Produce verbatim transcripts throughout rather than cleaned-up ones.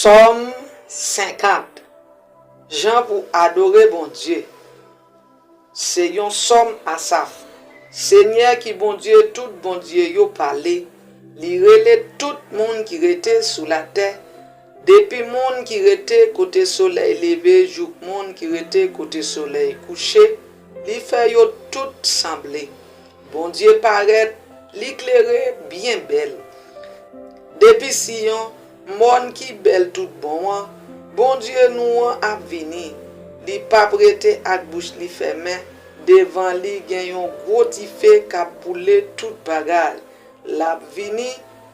Sòm senkant. Jan pou adore Bondye. Se yon sòm Asaf. Senyè ki Bondye tout bondye yo pale, li rele tout moun ki rete sou latè, depi moun ki rete kote solèy leve jouk moun ki rete kote solèy kouche, li fè yo tout sanble. Bondye parèt, li klere, byen bèl. Depi Siyon, mòn ki bèl tout bon an, Bondye nou an ap vini. Li p ap rete ak bouch li fèmen, devan li gen yon gwo dife k ap boule tout bagay. L ap vini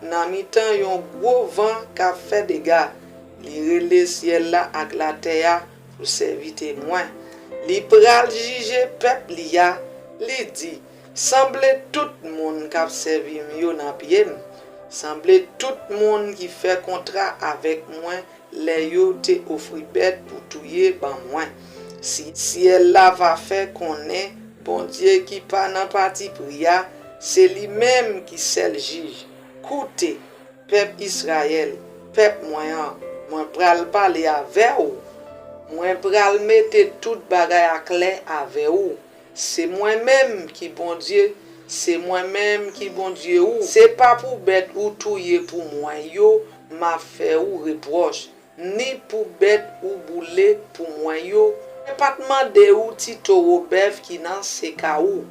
nan mitan yon gwo van k ap fè dega. Li rele syèl la ak latè a pou sèvi temwen. Li pral jije pèp li a. Li di, sanble tout moun k ap sèvi m yo nan pye m. Sanble tout moun ki fè kontra avèk mwen lè yo te ofri bèt pou touye ban mwen. Si syèl la va fè konnen Bondye ki pa nan pati pri a, se li menm ki sèl jij. Koute, pèp Izrayèl, pèp mwen an, mwen pral pale avè w. Mwen pral mete tout bagay aklè avè w. Se mwen menm ki Bondye, se mwen menm ki Bondye ou. Se pa pou bèt ou touye pou mwen yo m ap fè ou repwòch, ni pou bèt ou boule pou mwen yo. Mwen pa t mande ou ti towo bèf ki nan seka ou,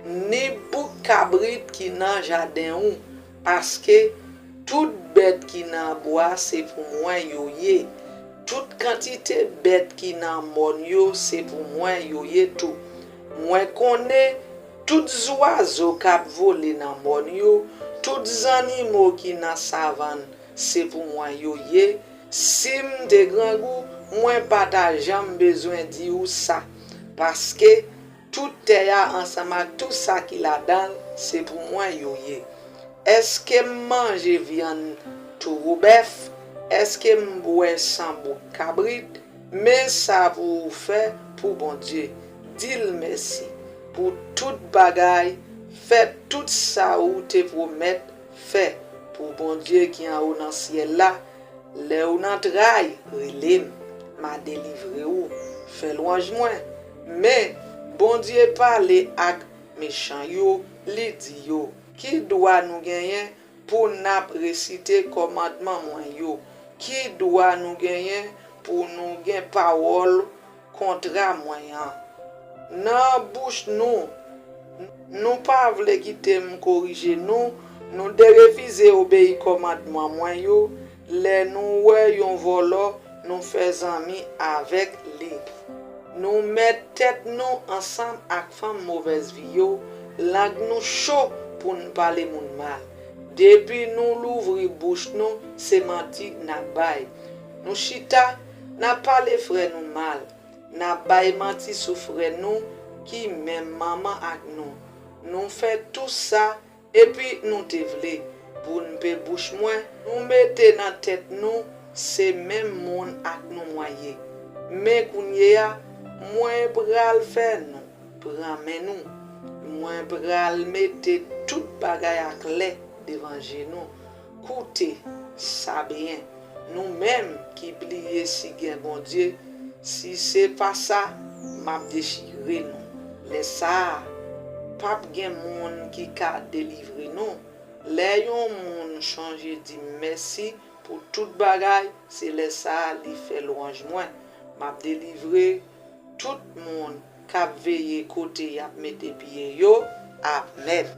ni bouk kabrit ki nan jaden ou, paske tout bèt ki nan bwa se pou mwen yo ye. Tout kantite bèt ki nan mòn yo se pou mwen yo ye tou. Mwen konnen tout zwazo k ap vole nan mòn yo, tout zannimo ki nan savann, se pou mwen yo ye. Si m te grangou, mwen pa ta janm bezwen di ou sa, paske tout tè a ansanm ak tout sa ki ladan l, se pou mwen yo ye. Èske m manje vyann towo bèf? Èske m bwè san bouk kabrit? Men sa pou ou fè pou Bondye, di l mèsi pou tout bagay, fè tout sa ou te pwomèt fè pou Bondye ki anwo nan syèl la. Lè ou nan tray, rele m, m a delivre ou, fè lwanj mwen. Men, Bondye pale ak mechan yo, li di yo, ki dwa nou genyen pou n ap resite kòmandman mwen yo? Ki dwa nou genyen pou nou gen pawòl kontra mwen an nan bouch nou? Nou pa vle kite m korije nou, nou derefize obeyi kòmandman mwen yo. Lè nou wè yon vòlò, nou fè zanmi avèk li. Nou mèt tèt nou ansanm ak fanm movèz vi yo, lang nou cho pou n pale moun mal. Depi nou louvri bouch nou, se manti n ap bay. Nou chita, n ap pale frè nou mal. N ap bay manti sou frè nou ki menm manman ak nou. Nou fè tou sa, epi nou te vle pou n pe bouch mwen. Nou mete nan tèt nou se menm moun ak nou mwen ye. Men kounye a, mwen pral fè nou pran men nou. Mwen pral mete tout bagay aklè devan je nou. Koute sa byen, nou menm ki bliye si gen Bondye, si se pa sa, m ap dechire nou. Lè sa a, p ap gen moun ki ka delivre nou. Lè yon moun chonje di m mèsi pou tout bagay, se lè sa a li fè lwanj mwen. M ap delivre tout moun k ap veye kote y ap mete pye yo. Amèn.